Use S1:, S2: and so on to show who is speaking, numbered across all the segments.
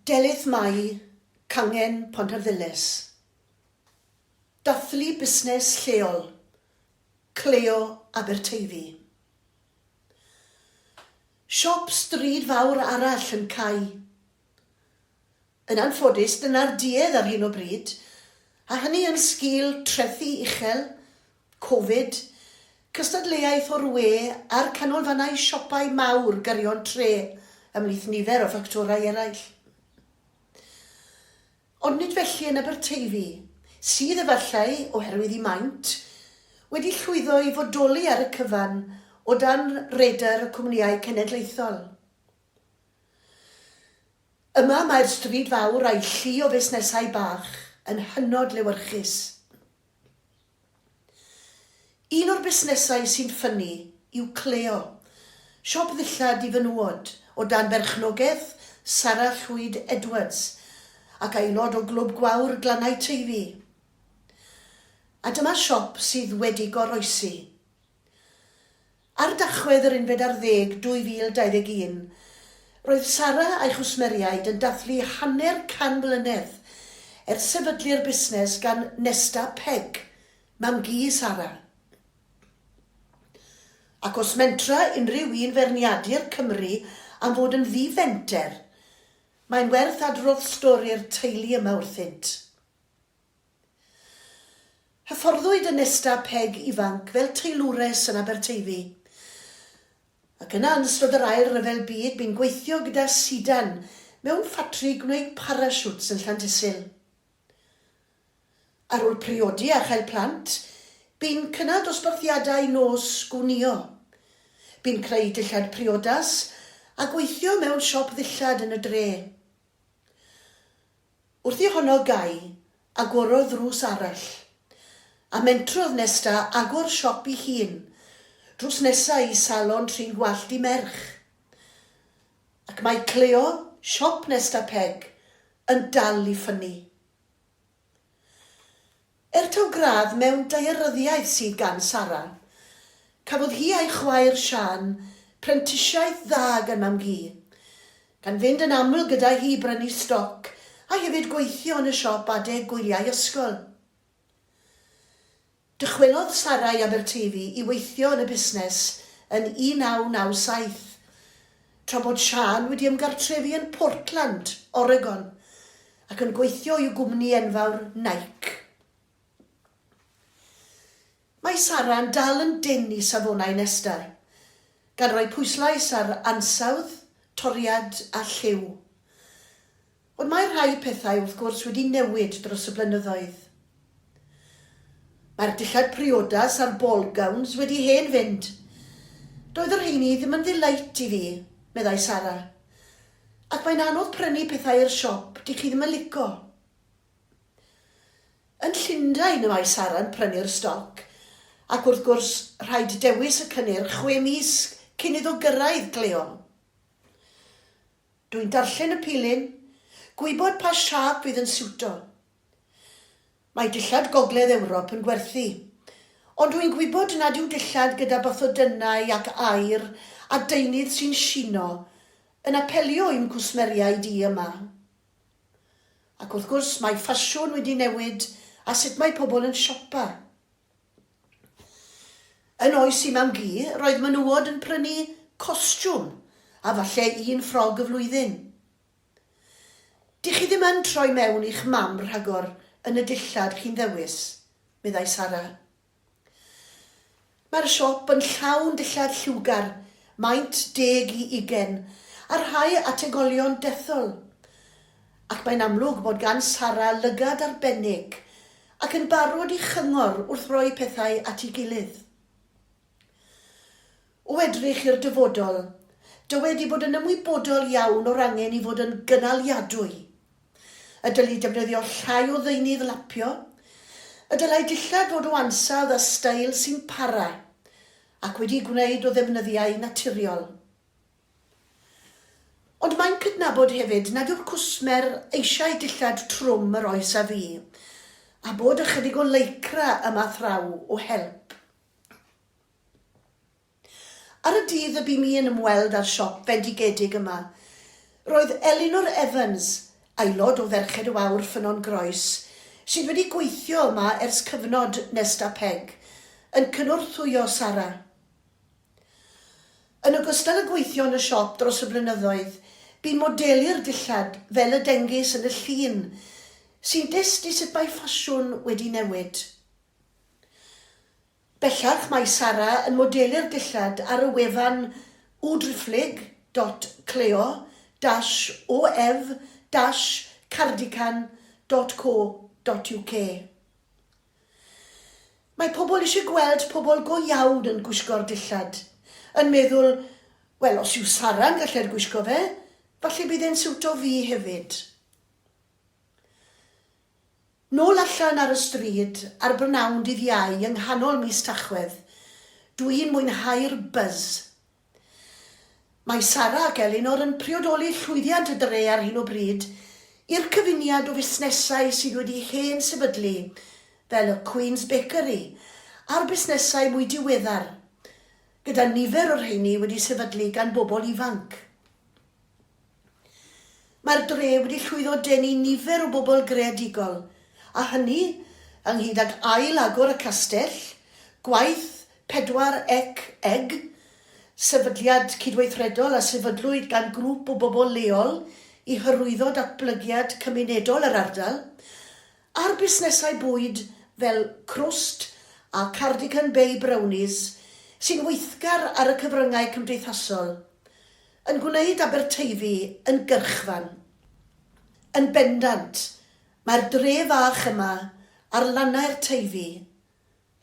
S1: Delyth Mai, Cangen Pontarddulais. Dathlu busnes lleol, Cleo Aberteifi. Siop stryd fawr arall yn cau. Yn anffodus, dyna'r duedd ar hyn o bryd, a hynny yn sgil trethi uchel, Covid, cystadleuaeth o'r we a'r canolfannau siopau mawr gyrion tre, ymhlith nifer o ffactorau eraill. Ond nid felly yn Aberteifi, sydd efallai, oherwydd i maint, wedi llwyddo i fodoli ar y cyfan o dan radar y cwmnïau cenedlaethol. Yma mae'r stryd fawr a'i llu o fusnesau bach yn hynod lewyrchus. Un o'r busnesau sy'n ffynnu yw Cleo, siop ddillad i fenywod o dan berchnogaeth Sara Llwyd Edwards ac aelod o Glwb Gwawr Glannau Teifi. A dyma siop sydd wedi goroesi. Ar Dachwedd yr unfed ar ddeg 2021, roedd Sara a'i chwsmeriaid yn dathlu hanner can mlynedd ers sefydlu'r busnes gan Nesta Pegg, mam-gu Sara. Ac os mentra unrhyw un feirniadu'r Cymry am fod yn ddi-fenter, mae'n werth adrodd stori'r teulu yma wrthynt. Hyfforddwyd y Nesta Peg ifanc fel teilwres yn Aberteifi, ac yna yn ystod yr Ail Ryfel Byd bu'n gweithio gyda sidan mewn ffatri gwneud parasiwts yn Llandysul. Ar ôl priodi a chael plant, bu'n cynnal dosbarthiadau nos gwnïo. Bu'n creu dillad priodas a gweithio mewn siop ddillad yn y dre. Wrth i honno gau, agorodd ddrws arall, a mentrodd Nesta agor siop 'i hun, drws nesa i salon trin gwallt 'i merch. Ac mae Cleo, siop Nesta Peg, yn dal i ffynnu. Er taw gradd mewn daearyddiaeth sydd gan Sara, cafodd hi a'i chwaer Siân prentisiaeth dda gan mam-gu, gan fynd yn aml gyda hi i brynu stoc a hefyd gweithio yn y siop adeg gwyliau ysgol. Dychwelodd Sara i Aberteifi i weithio yn y busnes yn 1997, tra bod Siân wedi ymgartrefu yn Portland, Oregon, ac yn gweithio i'w gwmni enfawr Nike. Mae Sara'n dal yn dynn i safonau Nesta, gan roi pwyslais ar ansawdd, toriad a lliw. Ond mae rhai pethau, wrth gwrs, wedi newid dros y blynyddoedd. Mae'r dillad priodas a'r ball gowns wedi hen fynd. Doedd y rheini ddim yn ddelight i fi, meddai Sara. Ac mae'n anodd prynu pethau i'r siop dych chi ddim yn lico. Yn Llundain y mae Sara'n prynu'r stoc, ac wrth gwrs rhaid dewis y cynnyrch chwe mis cyn iddo gyrraedd Cleo. Dwi'n darllen y pilyn, gwybod pa siâp fydd yn siwto. Mae dillad Gogledd Ewrop yn gwerthu. Ond dwi'n gwybod nad yw dillad gyda bathodynnau ac aur a deunydd sy'n shino yn apelio i'm cwsmeriaid i yma. Ac wrth gwrs mae ffasiwn wedi newid a sut mae pobl yn siopa. Yn oes i mam-gu, roedd menywod yn prynu costiwm a falle un ffrog y flwyddyn. Dych chi ddim yn troi mewn i'ch mam rhagor yn y dillad chi'n ddewis, meddai Sara. Mae'r siop yn llawn dillad lliwgar, maint deg i ugain, a rhai ategolion dethol. Ac mae'n amlwg bod gan Sara lygad arbennig ac yn barod i chyngor wrth roi pethau at ei gilydd. O edrych i'r dyfodol, dywed ei bod yn ymwybodol iawn o'r angen i fod yn gynaliadwy, y dylid defnyddio llai o ddeunydd lapio, y dylai dillad fod o ansawdd a steil sy'n para, ac wedi'u gwneud o ddefnyddiau naturiol. Ond mae'n cydnabod hefyd nad yw'r cwsmer eisiau dillad trwm yr oes a fu, a bod ychydig o lycra yma thraw o help. Ar y dydd y bu mi yn ymweld â'r siop fendigedig yma, roedd Elinor Evans, aelod o Ferched y Wawr Ffynnon Groes, sydd wedi gweithio yma ers cyfnod Nesta Peg, yn cynorthwyo Sara. Yn ogystal â gweithio yn y siop dros y blynyddoedd, bu'n modelu'r dillad fel y dengys yn y llun, sy'n dyst i sut mae ffasiwn wedi newid. Bellach mae Sara yn modelu'r dillad ar y wefan www dot cleo dash of dash cardigan dot co dot uk. Mae pobl eisiau gweld pobl go iawn yn gwisgo'r dillad, yn meddwl, wel os yw Sara'n gallu'r gwisgo fe, falle bydd e'n siwto fi hefyd. Nôl allan ar y stryd ar brynawn dydd Iau yng nghanol mis Tachwedd, dw i'n mwynhau'r buzz. Mae Sara ac Elinor yn priodoli llwyddiant y dre ar hyn o bryd i'r cyfuniad o fusnesau sydd wedi hen sefydlu, fel y Queen's Bakery, a'r busnesau mwy diweddar, gyda nifer o'r rheiny wedi sefydlu gan bobl ifanc. Mae'r dre wedi llwyddo denu nifer o bobl greadigol, a hynny, ynghyd ag ail-agor y castell, gwaith Pedwar Ec Egg, sefydliad cydweithredol a sefydlwyd gan grŵp o bobl leol i hyrwyddo datblygiad cymunedol yr ardal, a'r busnesau bwyd fel Crwst a Cardigan Bay Brownies sy'n weithgar ar y cyfryngau cymdeithasol. Yn gwneud Aberteifi yn gyrchfan. Yn bendant, mae'r dre fach yma ar lannau'r Teifi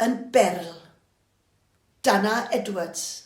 S1: yn berl. Dana Edwards.